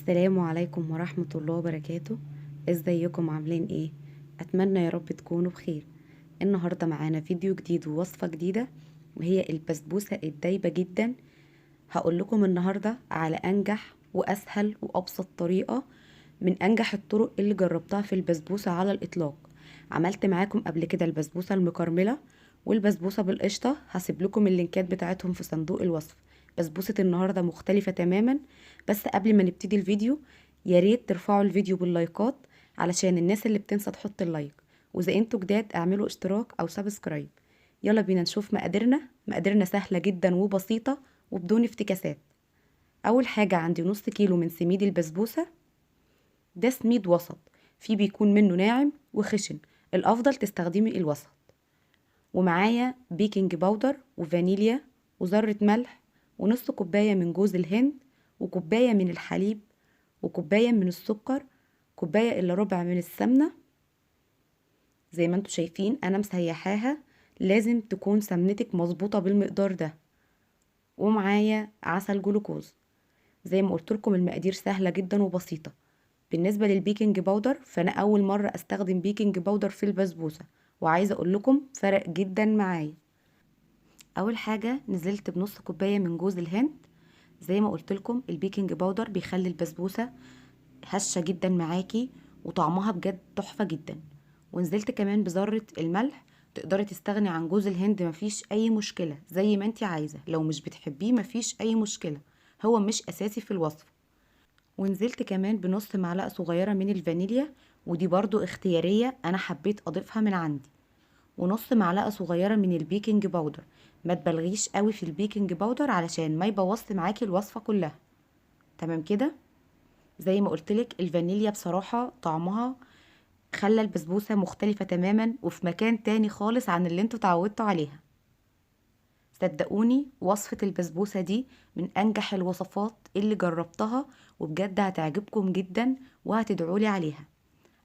السلام عليكم ورحمة الله وبركاته. ازيكم عاملين ايه؟ اتمنى يا رب تكونوا بخير. النهاردة معانا فيديو جديد ووصفة جديدة، وهي البسبوسة الدايبة جدا. هقول لكم النهاردة على انجح واسهل وابسط طريقة من انجح الطرق اللي جربتها في البسبوسة على الاطلاق. عملت معاكم قبل كده البسبوسة المكرملة والبسبوسة بالقشطة، هسيب لكم اللينكات بتاعتهم في صندوق الوصف. بسبوسة النهاردة مختلفة تماما، بس قبل ما نبتدي الفيديو يا ريت ترفعوا الفيديو باللايكات علشان الناس اللي بتنسى تحط ال like، واذا انتوا جداد اعملوا اشتراك او subscribe. يلا بينا نشوف مقاديرنا. مقاديرنا سهلة جدا وبسيطة وبدون افتكاسات. اول حاجة عندي نص كيلو من سميد البسبوسة، ده سميد وسط، في بيكون منه ناعم وخشن، الافضل تستخدمي الوسط. ومعايا baking powder وفانيليا وذرة ملح ونص كوباية من جوز الهند وكوباية من الحليب وكوباية من السكر، كوباية الا ربع من السمنة. زي ما انتوا شايفين انا مسيحاها، لازم تكون سمنتك مظبوطة بالمقدار ده. ومعايا عسل جلوكوز. زي ما قلت لكم المقادير سهلة جدا وبسيطة. بالنسبة لل baking powder فانا اول مرة استخدم baking powder في البسبوسة، وعايزة اقول لكم فرق جدا معايا. اول حاجة نزلت بنص كوباية من جوز الهند. زي ما قلت لكم ال baking powder بيخلي البسبوسة هشة جدا معاكي وطعمها بجد تحفة جدا. ونزلت كمان بذرة الملح. تقدري تستغني عن جوز الهند مفيش اي مشكلة، زي ما انتي عايزة، لو مش بتحبيه مفيش اي مشكلة، هو مش اساسي في الوصفة. ونزلت كمان بنص معلقة صغيرة من الفانيليا، ودي برضو اختيارية، انا حبيت اضيفها من عندي. ونص معلقة صغيرة من ال baking powder، ما تبالغيش قوي في ال baking powder علشان ما يبوظش معاكي الوصفة كلها. تمام كده. زي ما قلتلك الفانيليا بصراحة طعمها خلى البسبوسة مختلفة تماما وفي مكان تاني خالص عن اللي انتوا اتعودتوا عليها. صدقوني وصفة البسبوسة دي من انجح الوصفات اللي جربتها، وبجد هتعجبكم جدا وهتدعولي عليها.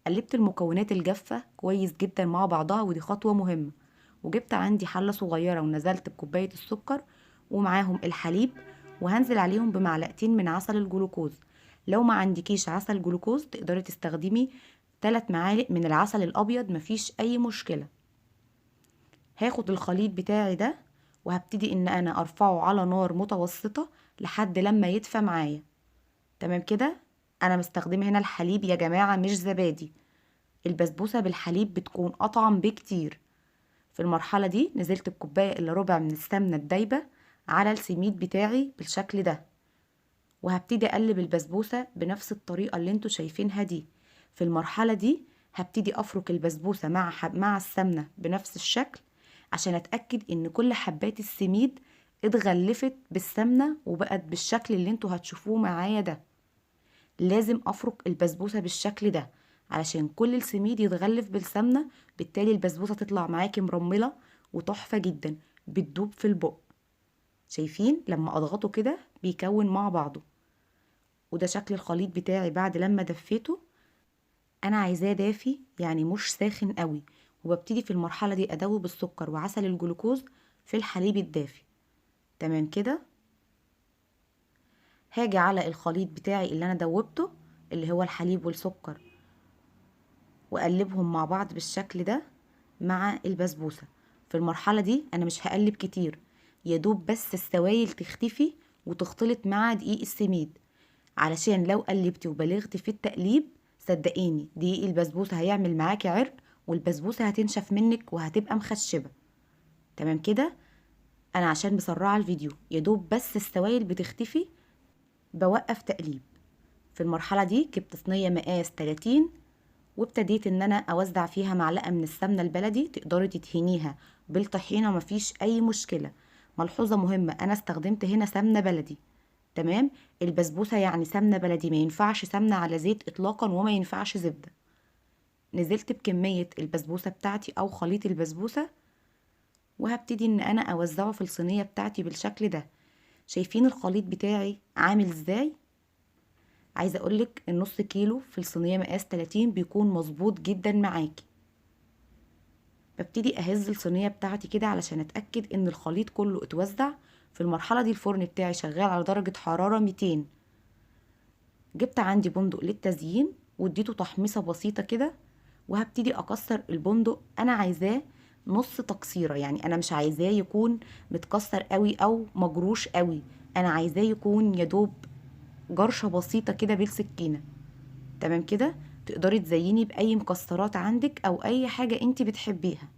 قلبت المكونات الجافة كويس جدا مع بعضها، ودي خطوة مهمة. وجبت عندي حلة صغيرة ونزلت بكوباية السكر ومعاهم الحليب، وهنزل عليهم بمعلقتين من عسل الجلوكوز. لو ما عندكيش عسل جلوكوز تقدري تستخدمي 3 معالق من العسل الابيض، مفيش اي مشكلة. هاخد الخليط بتاعي ده وهبتدي ان انا ارفعه على نار متوسطة لحد لما يدفى معايا. تمام كده. انا مستخدمة هنا الحليب يا جماعة، مش زبادي. البسبوسة بالحليب بتكون اطعم بكتير. في المرحلة دي نزلت بكوباية الا ربع من السمنة الدايبة على السميد بتاعي بالشكل ده، وهبتدي اقلب البسبوسة بنفس الطريقة اللي انتوا شايفينها دي. في المرحلة دي هبتدي افرك البسبوسة مع السمنة بنفس الشكل عشان اتأكد ان كل حبات السميد اتغلفت بالسمنة وبقت بالشكل اللي انتوا هتشوفوه معايا ده. لازم افرك البسبوسة بالشكل ده علشان كل السميد يتغلف بالسمنة، بالتالي البسبوسة تطلع معاكي مرملة وتحفة جدا، بتدوب في البق. شايفين لما اضغطه كده بيكون مع بعضه. وده شكل الخليط بتاعي بعد لما دفيته. انا عايزاه دافي يعني مش ساخن قوي. وببتدي في المرحلة دي ادوب السكر وعسل الجلوكوز في الحليب الدافي. تمام كده. هاجي على الخليط بتاعي اللي انا دوبته اللي هو الحليب والسكر، واقلبهم مع بعض بالشكل ده مع البسبوسة. في المرحلة دي انا مش هقلب كتير، يدوب بس السوائل تختفي وتختلط مع دقيق السميد، علشان لو قلبتي وبلغتي في التقليب صدقيني دقيق البسبوسة هيعمل معاكي عرق والبسبوسة هتنشف منك وهتبقى مخشبة. تمام كده. انا عشان مسرعة الفيديو يدوب بس السوائل بتختفي بوقف تقليب. في المرحلة دي جبت صينية مقاس 30 وابتديت ان انا اوزع فيها معلقة من السمنة البلدي، تقدري تدهنيها بالطحينة مفيش اي مشكلة. ملحوظة مهمة، انا استخدمت هنا سمنة بلدي. تمام. البسبوسة يعني سمنة بلدي، ما ينفعش سمنة على زيت اطلاقا وما ينفعش زبدة. نزلت بكمية البسبوسة بتاعتي او خليط البسبوسة، وهبتدي ان انا اوزعه في الصينية بتاعتي بالشكل ده. شايفين الخليط بتاعي عامل ازاي؟ عايزة اقولك النص كيلو في الصينية مقاس 30 بيكون مظبوط جدا معاكي. ببتدي اهز الصينية بتاعتي كده علشان اتأكد ان الخليط كله اتوزع. في المرحلة دي الفرن بتاعي شغال على درجة حرارة 200. جبت عندي بندق للتزيين واديته تحميصة بسيطة كده، وهبتدي اكسر البندق. انا عايزاه نص تكسيرة، يعني انا مش عايزاه يكون متكسر قوي او مجروش قوي، انا عايزاه يكون يدوب جرشة بسيطة كده بالسكينة. تمام كده. تقدري تزيني باي مكسرات عندك او اي حاجة انت بتحبيها،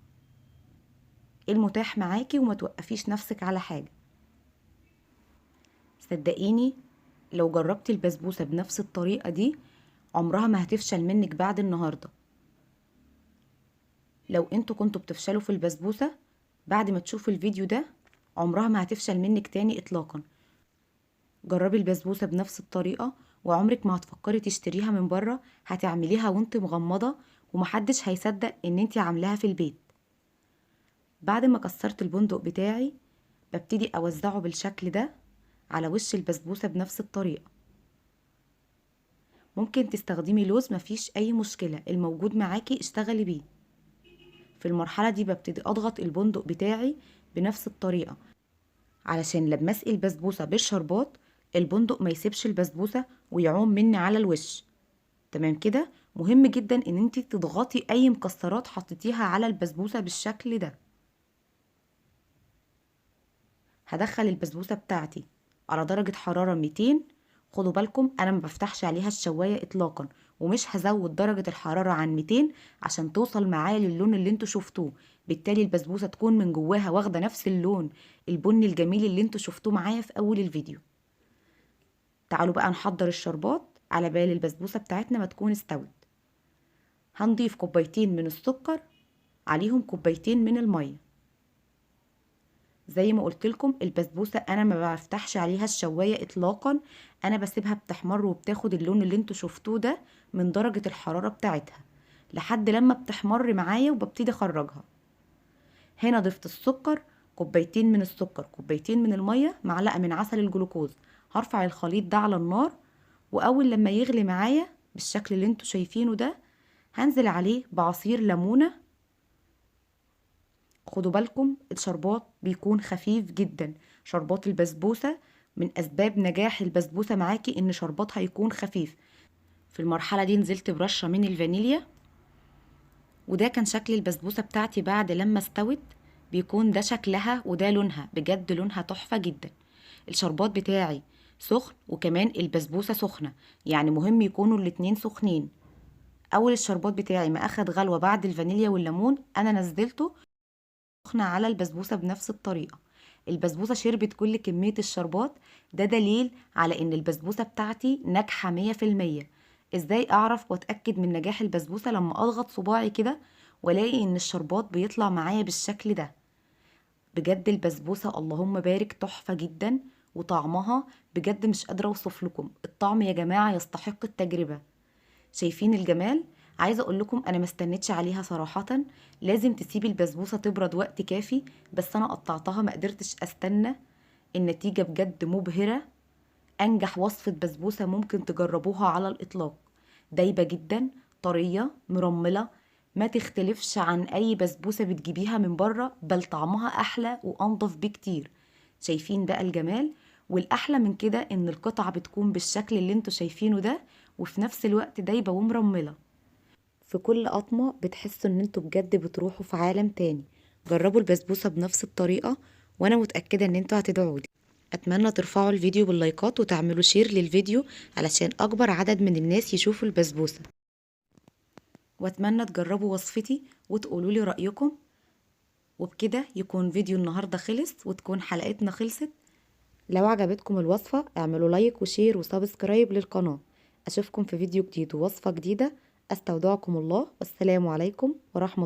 المتاح معاكي، وما توقفيش نفسك على حاجة. صدقيني لو جربتي البسبوسة بنفس الطريقة دي عمرها ما هتفشل منك بعد النهاردة. لو انتوا كنتوا بتفشلوا في البسبوسة بعد ما تشوفوا الفيديو ده عمرها ما هتفشل منك تاني اطلاقا. جربي البسبوسة بنفس الطريقة وعمرك ما هتفكري تشتريها من بره، هتعمليها وانت مغمضة ومحدش هيصدق ان انت عاملاها في البيت. بعد ما كسرت البندق بتاعي ببتدي اوزعه بالشكل ده على وش البسبوسة بنفس الطريقة. ممكن تستخدمي لوز، مفيش اي مشكلة، الموجود معاكي اشتغلي بيه. في المرحلة دي ببتدي اضغط البندق بتاعي بنفس الطريقة علشان لما اسقي البسبوسة بالشربات البندق ما يسيبش البسبوسة ويعوم مني على الوش. تمام كده. مهم جدا ان انتي تضغطي اي مكسرات حطيتيها على البسبوسة بالشكل ده. هدخل البسبوسة بتاعتي على درجة حرارة 200. خدوا بالكم انا ما بفتحش عليها الشواية اطلاقا، ومش هزود درجة الحرارة عن 200 عشان توصل معايا للون اللي انتوا شفتوه. بالتالي البسبوسة تكون من جواها واخدة نفس اللون البني الجميل اللي انتوا شفتوه معايا في اول الفيديو. تعالوا بقى نحضر الشربات على بال البسبوسة بتاعتنا ما تكون استوت. هنضيف كوبايتين من السكر، عليهم كوبايتين من المية. زي ما قلت لكم البسبوسة انا ما بفتحش عليها الشواية اطلاقا، انا بسيبها بتحمر وبتاخد اللون اللي انتوا شفتوه ده من درجة الحرارة بتاعتها لحد لما بتحمر معايا وببتدي اخرجها. هنا ضفت السكر، كوبايتين من السكر، كوبايتين من المية، معلقة من عسل الجلوكوز. هرفع الخليط ده على النار، واول لما يغلي معايا بالشكل اللي انتوا شايفينه ده هنزل عليه بعصير ليمونة. خدوا بالكم الشربات بيكون خفيف جدا. شربات البسبوسة من اسباب نجاح البسبوسة معاكي ان شرباتها يكون خفيف. في المرحلة دي نزلت برشة من الفانيليا، وده كان شكل البسبوسة بتاعتي بعد لما استوت. بيكون ده شكلها وده لونها، بجد لونها تحفة جدا. الشربات بتاعي سخن وكمان البسبوسة سخنة، يعني مهم يكونوا الاتنين سخنين. اول الشربات بتاعي ما اخد غلوة بعد الفانيليا والليمون انا نزلته سخنة على البسبوسة بنفس الطريقة. البسبوسة شربت كل كمية الشربات، ده دليل على ان البسبوسة بتاعتي ناجحة 100%. ازاي اعرف واتأكد من نجاح البسبوسة؟ لما اضغط صباعي كده والاقي ان الشربات بيطلع معايا بالشكل ده. بجد البسبوسة اللهم بارك تحفة جدا، وطعمها بجد مش قادرة اوصف لكم الطعم يا جماعة، يستحق التجربة. شايفين الجمال؟ عايزة اقول لكم انا ما استنيتش عليها صراحة، لازم تسيبي البسبوسة تبرد وقت كافي، بس انا قطعتها ما قدرتش استنى. النتيجة بجد مبهرة، انجح وصفة بسبوسة ممكن تجربوها على الاطلاق. دايبة جدا، طرية، مرملة، ما تختلفش عن اي بسبوسة بتجيبيها من بره، بل طعمها احلى وانضف بكتير. شايفين بقى الجمال؟ والاحلى من كده ان القطعة بتكون بالشكل اللي انتوا شايفينه ده، وفي نفس الوقت دايبة ومرملة. في كل قطمة بتحسوا ان انتوا بجد بتروحوا في عالم تاني. جربوا البسبوسة بنفس الطريقة وانا متأكدة ان انتوا هتدعولي. اتمنى ترفعوا الفيديو باللايكات وتعملوا share للفيديو علشان اكبر عدد من الناس يشوفوا البسبوسة، واتمنى تجربوا وصفتي وتقولوا لي رأيكم. وبكده يكون فيديو النهاردة خلص وتكون حلقتنا خلصت. لو عجبتكم الوصفة اعملوا like و share و subscribe للقناة. اشوفكم في فيديو جديد ووصفة جديدة. استودعكم الله، والسلام عليكم ورحمة